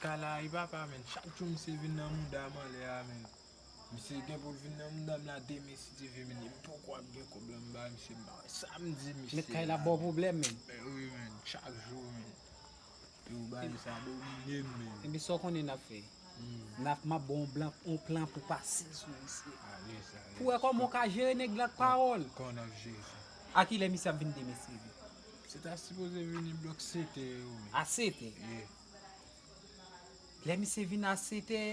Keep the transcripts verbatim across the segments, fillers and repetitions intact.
Kalayi papa, men. Chak jou misye vin nan mouda m anlè a, men. Misye gen pou l vin nan mouda m la demen, si Dye vle, men li poko ap gen kòb la, m ba misye, m ba sa m di misye. Mèt kay la ba w pwoblèm, men. Men wi, men. Chak jou, men. Yo, bagay sa domine m, men. Epi sa w konnen n ap fè? Hmm. N ap, m ap ba w yon blan, yon plan pou pase sou misye. Alèz, alèz. Pou wè kòman w ka jere nèg la ak pawòl. Kòman n ap jere sa? A kilè misye ap vin demen, si Dye vle? Se ta sipoze vini blòk sèt è yo, men. A sèt è? Yeah. Lè misye vin a sèt è,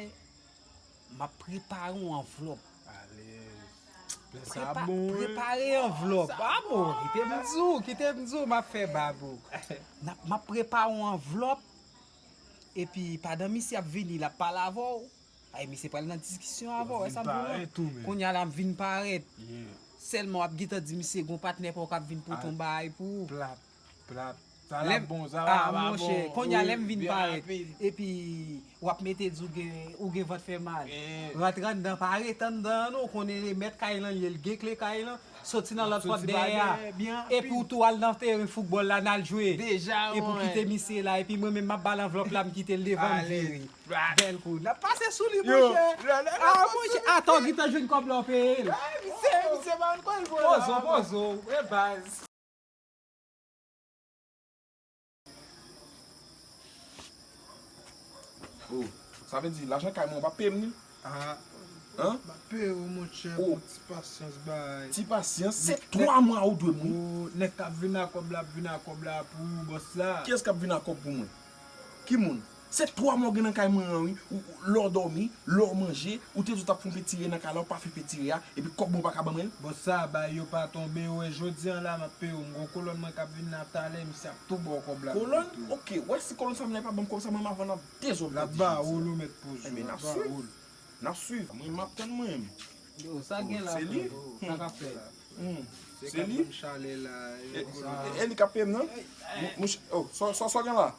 m ap prepare yon anvlòp. Alèz. Lè sa ap bon, wi. Prepare anvlòp. Sa bon, kite m di w, kite m di w, m ap fè bab ou. N ap, m ap prepare yon anvlòp, epi pandan misye ap vini, l ap pale avè w. Ay, misye pral nan diskisyon avè w, wè sa m di w lan. Kounye a la, m vin parèt. Yeah. Sèlman, w ap gentan di misye, gon patnè pa w k ap vin pote yon bagay pou ou. Plat, plat. Sa la bon, sa la pa bon. Monchè, kounye a lè m vin parèt, epi w ap mete di w gen, ou gen vant fè mal. Rantre anndan, pa ret anndan an non, konnen e mèt kay lan l ye, l gen kle kay lan, soti nan lòt pòt dèyè a. Epi w tou al nan teren foutbòl la, n al jwe. Epi w kite misye la, epi mwen menm m ap ba l anvlòp la, m kite l devan m vire. Bèl kou. N ap pase sou li, monchè. Ah, monchè, atò, w gentan jwenn kòb la, w peye l. Misye, misye pa konn kòb la. Pozo, pozo, e baz. Oh, sa vle di, lajan kay mwen, w p ap peye m ni? Ah, m ap peye w, monchè, pou ti pasyans, bay. Ti pasyans? Se twa mwa ou dwe m, wi. Oh, nèg k ap vin a kòb la, ap vin a kòb la pou ou, bòs la. Kiyès k ap vin a kòb pou mwen? Ki moun? Se twa mwa w gen nan kay mwen an, wi. Ou, ou, lè w dòmi, lè w manje, ou te di w t ap fè yon petire nan kay la, ou pa fè petire a, epi kòb mwen ou pa ka ban mwen l? Bon, sa bay yo pa tonbe, ou wè jodi an la, m ap peye w, m gon kolòn mwen k ap vin la talè, misye ap tou ba w kòb la. Kolòn? Ok, w wè si kolòn sa vin la, li pa ban m kòb sa, mwen m a vann ak dezòd. L ap ba ou l, ou mèt poze w, l ap ba ou l. N ap swiv. Mwen, m ap tann mwen menm. Yo, sa gen la, frè? Sa k ap fè la? Hmm. Se li? E, e, e li k ap peye m, non? Mou-, mouch-, oh, sa, sa, sa gen la?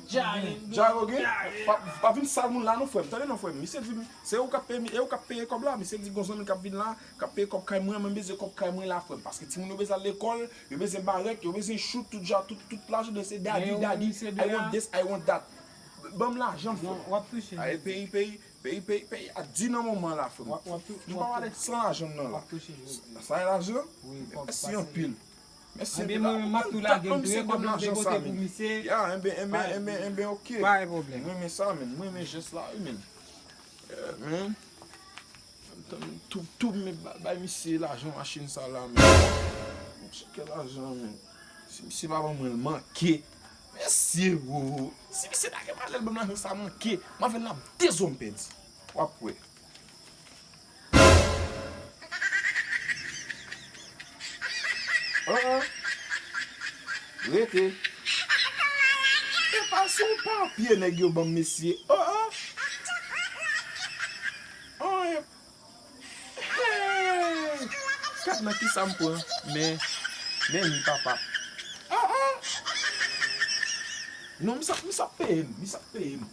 Djaro gen? Pa, pa vin sal moun la, non, frè m. Tande, non, frè m. Misye di, se ou k ap peye, e ou k ap peye kòb la. Misye di, gon zanmi l k ap vin la, k ap peye kòb kay mwen, mwen bezwen kòb kay mwen la, frè m. Paske timoun yo bezwen al lekòl, yo bezwen barèt, yo bezwen chout, tout jan, tout, tout lajan, se daddy, daddy, I want this, I want that. Ban m lajan, frè m. Ay, peyi, peyi, Peyi, peyi, peyi a di nan moman la, frè m. W ap, w ap tou-, nou pa pale san lajan m nan la. W ap touche jodi. Sa e lajan? Wi, fòk pase. Mèsi anpil. Mèsi anpil. Ebyen, mwen menm, m ap tou lage m tou, e kòb la m te pote pou misye. Ya, enben, enben, enben, enben, ok. Pa gen pwoblèm. Mwen renmen sa, menn. Mwen renmen jès la, wi, menn. Yeah, menn. Antann tou, tou, men ba-, bay misye lajan machin sa la, menn. Monchè, kèl lajan, menn. Si misye pa ban mwen l manke. Mesye, wo. Si misye ta gen malè l ban m lajan sa manke, m avè l n ap de zo m pèdi. W ap wè. An, an. Rete. E pa se yon papye nèg yo ban m, mesye. An, an. An, e Hey! Gad nan kisa m pran. Men, men li papa. Ah, ah! Non, misye ap, misye ap peye m, misye ap peye m.